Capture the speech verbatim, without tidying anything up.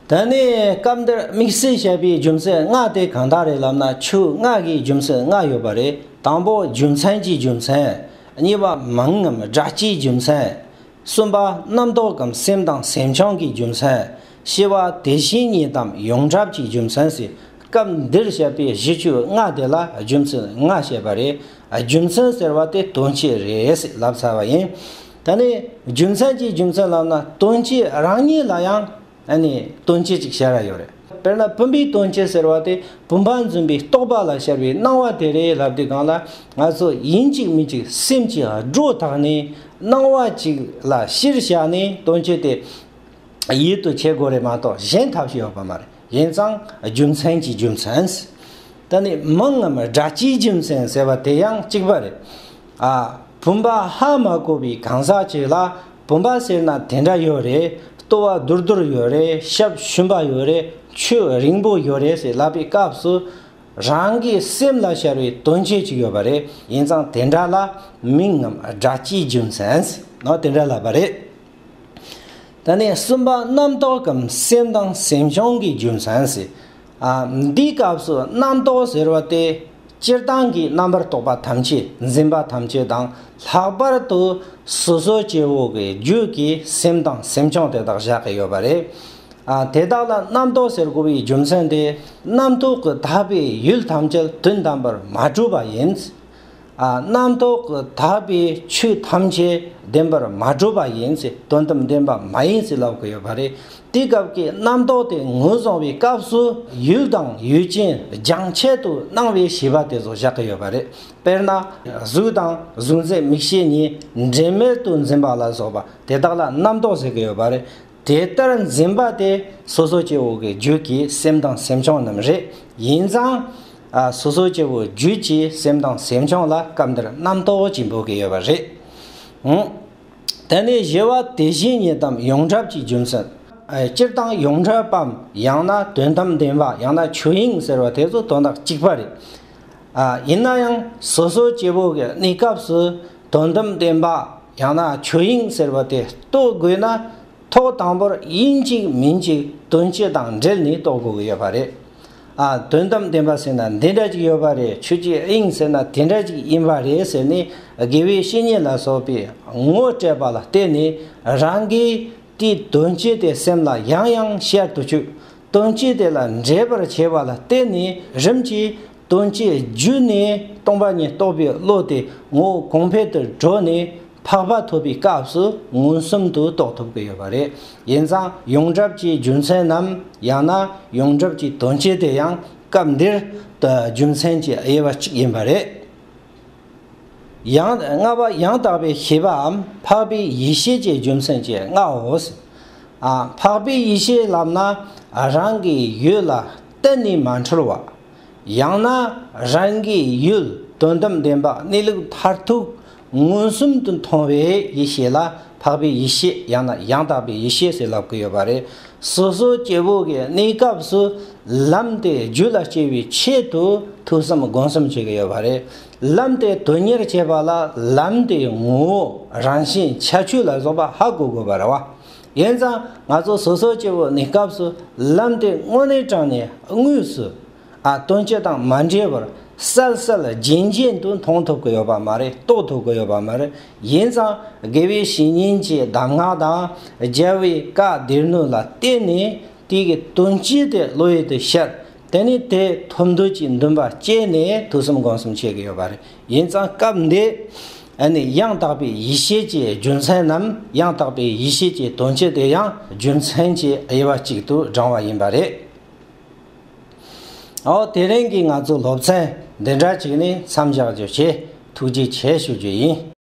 ད་ནི་སྐབས་འདིར་དམིགས་བསལ་བཤད་པའི་རྒྱུ་མཚན་ལྔ་དེ་གང་དག་རེད་ལབ་ན། ཆོས་ལྔ་གི་རྒྱུ་མཚན་ལྔ་ཡོད་པ་རེད། དང་པོ་རྒྱུ་མཚན་གྱི་རྒྱུ་མཚན། གཉིས་པ་མིང་ངམ་སྒྲ་སྤྱིའི་རྒྱུ་མཚན། གསུམ་པ་རྣམ་རྟོག་གམ་སེམས་དང་སེམས་བྱུང་གི་རྒྱུ་མཚན། བཞི་པ་དེ་བཞིན་ཉིད་དམ་ཡོངས་གྲུབ་ཀྱི་རྒྱུ་མཚན་ཟེར། སྐབས་འདིར་བཤད་པའི་གཞི་ཆོས་ལྔ་དེ་ལ་རྒྱུ་མཚན་ལྔ་བཤད་པ་རེད། རྒྱུ་མཚན་ཟེར་བ་དེ་དོན་སྤྱི་རེད་ཟེར་ལབ་ཚར་བ་ཡིན། ད་ནི་རྒྱུ་མཚན་གྱི་རྒྱུ་མཚན་ལབ་ན་དོན་སྤྱི་རང་ཉིད་ལ་ཡང་ཨ་ནི་དོན་སྤྱི་ཅིག་ཤར་ཡོད་རེད། དཔེར་ན་བུམ་པའི་དོན་སྤྱི་ཟེར་བ་དེ་བུམ་པ་འཛིན་པའི་རྟོག་པ་ལ་ཤར་བའི་སྣང་བ་དེ་རེད་ལབ་དུས་སྒང་ལ། ང་ཚོ་ཡིན་གཅིག་མིན་གཅིག་སེམས་ཀྱི་སྒྲོ་བཏགས་ནས་སྣང་བ་གཅིག་ལ་གཞིར་བཞག་ནས་དོན་སྤྱི་དེ་ཡིད་དུ་བྱེད་དགོས་རེད་མ་གཏོགས་གཞན་ཐབས་ཤེས་ཡོད་པ་མ་རེད། ཡིན་ཙང་རྒྱུ་མཚན་གྱི་རྒྱུ་མཚན། ད་ནི་མིང་ངམ་སྒྲ་སྤྱིའི་རྒྱུ་མཚན་ཟེར་བ་དེ་ཡང་གཅིག་པ་རེད། ཨ། བུམ་པ་ཧ་མ་གོ་བའི་གང་ཟག་ཅིག་ལ་བུམ་པ་ཟེར་ན་དེ་འདྲ་ཡོད་རེད། ལྟོ་བ་རྡོར་རྡོར་ཡོད་རེད། ཞབས་ཞུམ་པ་ཡོད་རེད། མཆུ་རིང་པོ་ཡོད་རེད་ཟེར་ལབ་པའི་སྐབས་སུ། རང་གི་སེམས་ལ་ཤར་བའི་དོན་སྤྱི་ཅིག་ཡོད་པ་རེད། ཡིན་ཙང་དེ་འདྲ་ལ་མིང་ངམ་སྒྲ་སྤྱིའི་རྒྱུ་མཚན་ཟེར་ནོ་དེ་འདྲ་ལབ་པ་རེད། ད་ནི་གསུམ་པ་རྣམ་རྟོག་གམ་སེམས་དང་སེམས་བྱུང་གི་རྒྱུ་མཚན་ཟེར། ཨ། འདིའི་སྐབས་སུ་རྣམ་རྟོག་ཟེར་བ་དེ་སྤྱིར་བཏང་གི་རྣམ་པར་རྟོག་པ་ཐམས་ཅད། འཛིན་པ་ཐམས་ཅད་དང་། ལྷག་པར་དུ་སོ་སོ་སྐྱེ་བོ་གི་རྒྱུད་ཀྱི་སེམས་དང་སེམས་བྱུང་དེ་དག་བཞག་གི་ཡོད་པ་རེད། ཨ། དེ་དག་ལ་རྣམ་རྟོག་ཟེར་དགོས་པའི་རྒྱུ་མཚན་དེ། རྣམ་རྟོག་གིས་དག་པའི་ཡུལ་ཐམས་ཅད་དོན་དམ་པར་མ་གྲུབ་པ་ཡིན། ཨ། རྣམ་རྟོག་གིས་དག་པའི་ཆོས་ཐམས་ཅད་བདེན་པར་མ་གྲུབ་པ་ཡིན་ཟེར། དོན་དམ་བདེན་པ་མ་ཡིན་ཟེར་ལབ་ཀྱི་ཡོད་པ་རེད། དེའི་སྐབས་ཀྱི་རྣམ་རྟོག་དེ་ངོས་བཟུང་བའི་སྐབས་སུ་ཡུལ་དང་ཡུལ་ཅན་རྒྱང་ཆད་དུ་སྣང་བའི་ཤེས་པ་དེ་ཚོ་བཞག་གི་ཡོད་པ་རེད། དཔེར་ན་གཟུགས་དང་གཟུགས་འཛིན་མིག་ཤེས་གཉིས་འབྲེལ་མེད་དུ་འཛིན་པ་ལ་སོགས་པ་དེ་དག་ལ་རྣམ་རྟོག་ཟེར་གྱི་ཡོད་པ་རེད། དེ་ལྟར་འཛིན་པ་དེ་སོ་སོ་སྐྱེ་བོ་གི་རྒྱུད་ཀྱི་སེམས་དང་སེམས་བྱུང་རྣམས་རེད། ཡིན་ཙང་། ཨ། སོ་སོ་སྐྱེ་བོ་རྒྱུད་ཀྱི་སེམས་དང་སེམས་བྱུང་ལ་སྐབས་འདིར་རྣམ་རྟོག་ཅེས་འབོད་ཀྱི་ཡོད་པ་རེད། ཨང་། དེ་ནས་བཞི་པ་དེ་བཞིན་ཉིད་དམ་ཡོངས་གྲུབ་ཀྱི་རྒྱུ་མཚན། ཨ། སྤྱིར་བཏང་ཡོངས་གྲུབ་བམ་ཡང་ན་དོན་དམ་བདེན་པ། ཡང་ན་ཆོས་དབྱིངས་ཟེར་བ་དེ་ཚོ་དོན་དག་གཅིག་པ་རེད། ཨ། ཡིན་ན་ཡང་སོ་སོ་སྐྱེ་བོ་གི་གནས་སྐབས་སུ་དོན་དམ་བདེན་པ་ཡང་ན་ཆོས་དབྱིངས་ཟེར་བ་དེ་རྟོགས་དགོས་ན། ཐོག་དང་པོར་ཡིན་གཅིག་མིན་གཅིག་དོན་སྤྱི་དང་འབྲེལ་ནས་རྟོགས་དགོས་ཀྱི་ཡོད་པ་རེད། ཨ། དོན་དམ་བདེན་པ་ཟེར་ན་འདི་འདྲ་ཅིག་ཡོད་པ་རེད། ཆོས་ཀྱི་དབྱིངས་ཟེར་ན་དེ་འདྲ་ཅིག་ཡིན་པ་རེད་ཟེར་ནས་དགེ་བའི་བཤེས་གཉེན་ལ་སོགས་པས་ངོ་སྤྲད་པ་ལ་བརྟེན་ནས་རང་གིས་དེའི་དོན་སྤྱི་དེ་སེམས་ལ་ཡང་ཡང་ཤར་དུ་བཅུག་དོན་སྤྱི་དེ་ལ་འདྲེས་པར་བྱས་པ་ལ་བརྟེན་ནས་རིམ་གྱིས་དོན་སྤྱི་བརྒྱུད་ནས་སྟོང་པ་ཉིད་རྟོགས་པའི་བློ་དེ་ངོ་བོ་གོང་འཕེལ་དུ་འགྲོ་ནས། འཕགས་པ་ཐོབ་པའི་སྐབས་སུ་མངོན་སུམ་དུ་རྟོགས་ཐུབ་ཀྱི་ཡོད་པ་རེད། ཡིན་ཙང་ཡོངས་གྲུབ་ཀྱི་རྒྱུ་མཚན་ནམ་ཡང་ན་ཡོངས་གྲུབ་ཀྱི་དོན་སྤྱི་དེ་ཡང་སྐབས་འདིར་རྒྱུ་མཚན་གྱི་དབྱེ་བ་གཅིག་ཡིན་པ་རེད། ཡང་ལྔ་པ་ཡང་དག་པའི་ཤེས་པའམ་འཕགས་པའི་ཡེ་ཤེས་ཀྱི་རྒྱུ་མཚན་གྱི་ལྔའོ། ཨ། འཕགས་པའི་ཡེ་ཤེས་ལབ་ན་རང་གི་ཡུལ་ལ་གཏན་ནས་མ་འཁྲུལ་བ། ཡང་ན་རང་གི་ཡུལ་དོན་དམ་བདེན་པ་གནས་ལུགས་མཐར་ཐུག་མངོན་སུམ་དུ་མཐོང་བའི་ཡེ་ཤེས་ལ་འཕགས་པའི་ཡེ་ཤེས་ཡང་ན་ཡང་དག་པའི་ཡེ་ཤེས་ཟེར་ལབ་ཀྱི་ཡོད་པ་རེད། སོ་སོ་སྐྱེ་བོ་གི་གནས་སྐབས་སུ་ལམ་དེ་རྒྱུད་ལ་སྐྱེ་བའི་ཆེད་དུ་ཐོས་བསམ་སྒོམ་གསུམ་བྱེད་ཀྱི་ཡོད་པ་རེད། ལམ་དེ་དོན་གཉེར་བྱེད་པ་ལ་ལམ་དེའི་ངོ་བོ་རང་བཞིན་ཁྱད་ཆོས་ལ་སོགས་པ་ཧ་གོ་དགོས་པ་རེད་བ། ཡིན་ཙང་ང་ཚོ་སོ་སོ་སྐྱེ་བོ་གནས་སྐབས་སུ་ལམ་དེ་དངོས་གནས་དྲང་གནས་དངོས་སུ། ཨ། དོན་སྤྱི་དང་མ་འདྲེས་པར་གསལ་གསལ་རྗེན་རྗེན་དུ་མཐོང་ཐུབ་ཀྱི་ཡོད་པ་མ་རེད། རྟོགས་ཐུབ་ཀྱི་ཡོད་པ་མ་རེད། ཡིན་ཙང་དགེ་བའི་བཤེས་གཉེན་གྱི་གདམས་ངག་དང་རྒྱལ་བའི་བཀའ་སྡེ་སྣོད་ལ་བརྟེན་ནས་དེ་གི་དོན་སྤྱི་དེ་བློ་ཡུལ་དུ་ཤར། དེ་ནས་དེ་ཐོབ་འདོད་ཀྱི་འདུན་པ་སྐྱེས་ནས་ཐོས་བསམ་སྒོམ་གསུམ་བྱེད་ཀྱི་ཡོད་པ་རེད། ཡིན་ཙང་སྐབས་འདི་ཨ་ནི་ཡང་དག་པའི་ཡེ་ཤེས་ཀྱི་རྒྱུ་མཚན་ནམ་ཡང་དག་པའི་ཡེ་ཤེས་ཀྱི་དོན་སྤྱི་དེ་ཡང་རྒྱུ་མཚན་གྱི་དབྱེ་བ་གཅིག་ཏུ་བགྲང་བ་ཡིན་པ་རེད། ཨོ། དེ་རིང་གི་ང་ཚོའི་སློབ་ཚན་འདི་འདྲ་ཅིག་ནས་མཚམས་བཞག་རྒྱུ་བྱས། ཐུགས་རྗེ་ཆེ་ཞུ་རྒྱུ་ཡིན།